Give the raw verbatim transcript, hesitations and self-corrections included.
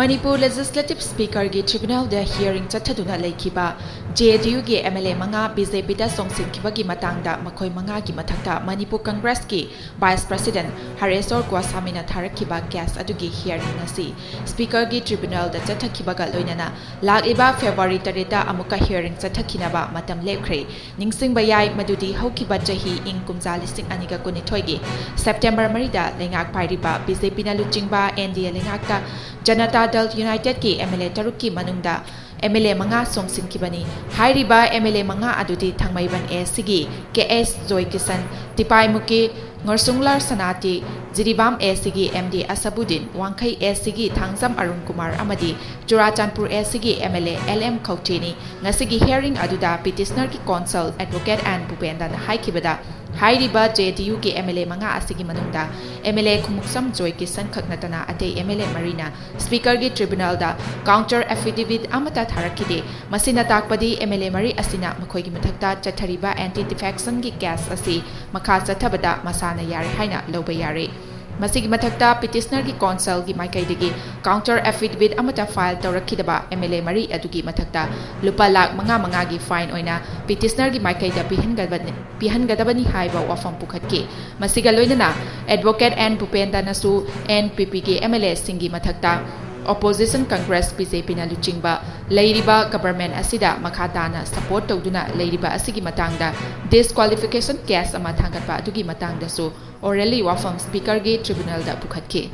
Manipur Legislative Speakerꯒꯤ Tribunalꯗ hearing ꯆꯠꯊꯗꯨꯅ ꯂꯩꯈꯤꯕ JDUꯒꯤ MLA ꯃꯉꯥ BJPꯗ ꯆꯣꯡꯁꯤꯟꯈꯤꯕꯒꯤ ꯃꯇꯥꯡꯗ ꯃꯈꯣꯏ ꯃꯉꯥꯒꯤ ꯃꯊꯛꯇ ꯃꯅꯤꯄꯨꯔ Congressꯀꯤ Vice President ꯍꯔꯦꯁꯣꯔ ꯒꯣꯁꯥꯃꯤꯅ ꯊꯥꯔꯛꯈꯤꯕ case ꯑꯗꯨꯒꯤ hearing ꯉꯁꯤ Speakerꯒꯤ Tribunalꯗ ꯆꯠꯊꯈꯤꯕꯒ ꯂꯣꯏꯅꯅ ꯂꯥꯛꯂꯤꯕ February ꯇꯔꯦꯠꯇ ꯑꯃꯨꯛꯀ hearing ꯆꯠꯊꯈꯤꯅꯕ ꯃꯇꯝ ꯂꯦꯞꯈ꯭ꯔꯦ꯫ ꯅꯤꯡꯁꯤꯡꯕ ꯌꯥꯏ ꯃꯗꯨꯗꯤ ꯍꯧꯈꯤꯕ ꯆꯍꯤ ꯏꯪ ꯀꯨꯝꯖꯥ ꯂꯤꯁꯤꯡ ꯑꯅꯤꯒ ꯀꯨꯟꯅꯤꯊꯣꯏꯒꯤ September ꯃꯔꯤꯗ ꯂꯩꯉꯥꯛ ꯄꯥꯏꯔꯤꯕ BJPꯅ ꯂꯨꯆꯤꯡꯕ NDA ꯂꯩꯉꯥꯛꯇ Janata Dal Unitedꯀꯤ MLA ꯇꯔꯨꯛꯀꯤ ꯃꯅꯨꯡꯗ MLA ꯃꯉꯥ ꯆꯣꯡꯁꯤꯟꯈꯤꯕꯅꯤ꯫ ꯍꯥꯏꯔꯤꯕ MLA ꯃꯉꯥ ꯑꯗꯨꯗꯤ ꯊꯥꯡꯃꯩꯕꯟ Aꯒꯤ KS ꯖꯣꯏꯀꯤꯁꯟ, ꯇꯤꯄꯥꯏꯃꯨꯛꯀꯤ ꯉꯔꯁꯨꯡꯂꯥꯜ ꯁꯅꯥꯇꯤ, ꯖꯤꯔꯤꯕꯥꯝ Aꯒꯤ MD ꯑꯁꯕꯨꯗꯤꯟ, ꯋꯥꯡꯈꯩ Aꯒꯤ ꯊꯥꯡꯖꯝ ꯑꯔꯨꯟ ꯀꯨꯃꯥꯔ ꯑꯃꯗꯤ ꯆꯨꯔꯥꯆꯥꯟꯄꯨꯔ Aꯒꯤ MLA LM ꯈꯧꯇꯦꯅꯤ꯫ ꯉꯁꯤꯒꯤ hearing ꯑꯗꯨꯗ petitionerꯒꯤ counsel Advocate N ꯚꯨꯄꯦꯟꯗ꯭ꯔꯅ ꯍꯥꯏꯈꯤꯕꯗ, ꯍꯥꯏꯔꯤꯕ JDUꯒꯤ MLA ꯃꯉꯥ ꯑꯁꯤꯒꯤ ꯃꯅꯨꯡꯗ MLA ꯈꯨꯃꯨꯛꯁꯝ ꯖꯣꯏꯀꯤꯁꯟ ꯈꯛ ꯅꯠꯇꯅ ꯑꯇꯩ MLA ꯃꯔꯤꯅ Speakerꯒꯤ Tribunalꯗ counter affidavit ꯑꯃꯠꯇ ꯊꯥꯔꯛꯈꯤꯗꯦ꯫ ꯃꯁꯤꯅ ꯇꯥꯛꯄꯗꯤ MLA ꯃꯔꯤ ꯑꯁꯤꯅ ꯃꯈꯣꯏꯒꯤ ꯃꯊꯛꯇ ꯆꯠꯊꯔꯤꯕ anti defactionꯒꯤ case ꯑꯁꯤ ꯃꯈꯥ ꯆꯠꯊꯕꯗ ꯃꯁꯥꯅ ꯌꯥꯔꯦ ꯍꯥꯏꯅ ꯂꯧꯕ ꯌꯥꯔꯦ꯫ ꯃꯁꯤꯒꯤ ꯃꯊꯛꯇ petitionerꯒꯤ counselꯒꯤ ꯃꯥꯏꯀꯩꯗꯒꯤ counter affidavit ꯑꯃꯠꯇ file ꯇꯧꯔꯛꯈꯤꯗꯕ MLA ꯃꯔꯤ ꯑꯗꯨꯒꯤ ꯃꯊꯛꯇ ꯂꯨꯄꯥ ꯂꯥꯈ ꯃꯉꯥ ꯃꯉꯥꯒꯤ fine ꯑꯣꯏꯅ petitionerꯒꯤ ꯃꯥꯏꯀꯩꯗ ꯄꯤꯍꯟꯒꯗꯕꯅꯤ, ꯄꯤꯍꯟꯒꯗꯕꯅꯤ ꯍꯥꯏꯕ ꯋꯥꯐꯝ ꯄꯨꯈꯠꯈꯤ꯫ ꯃꯁꯤꯒ ꯂꯣꯏꯅꯅ Advocate N ꯚꯨꯄꯦꯟꯗ꯭ꯔꯅꯁꯨ NPPꯒꯤ MLAꯁꯤꯡꯒꯤ ꯃꯊꯛꯇ opposition Congress BJPꯅ ꯂꯨꯆꯤꯡꯕ ꯂꯩꯔꯤꯕ government ꯑꯁꯤꯗ ꯃꯈꯥ ꯇꯥꯅ support ꯇꯧꯗꯨꯅ ꯂꯩꯔꯤꯕ ꯑꯁꯤꯒꯤ ꯃꯇꯥꯡꯗ disqualification case ꯑꯃ ꯊꯥꯡꯒꯠꯄ ꯑꯗꯨꯒꯤ ꯃꯇꯥꯡꯗꯁꯨ orally ꯋꯥꯐꯝ Speakerꯒꯤ Tribunalꯗ ꯄꯨꯈꯠꯈꯤ꯫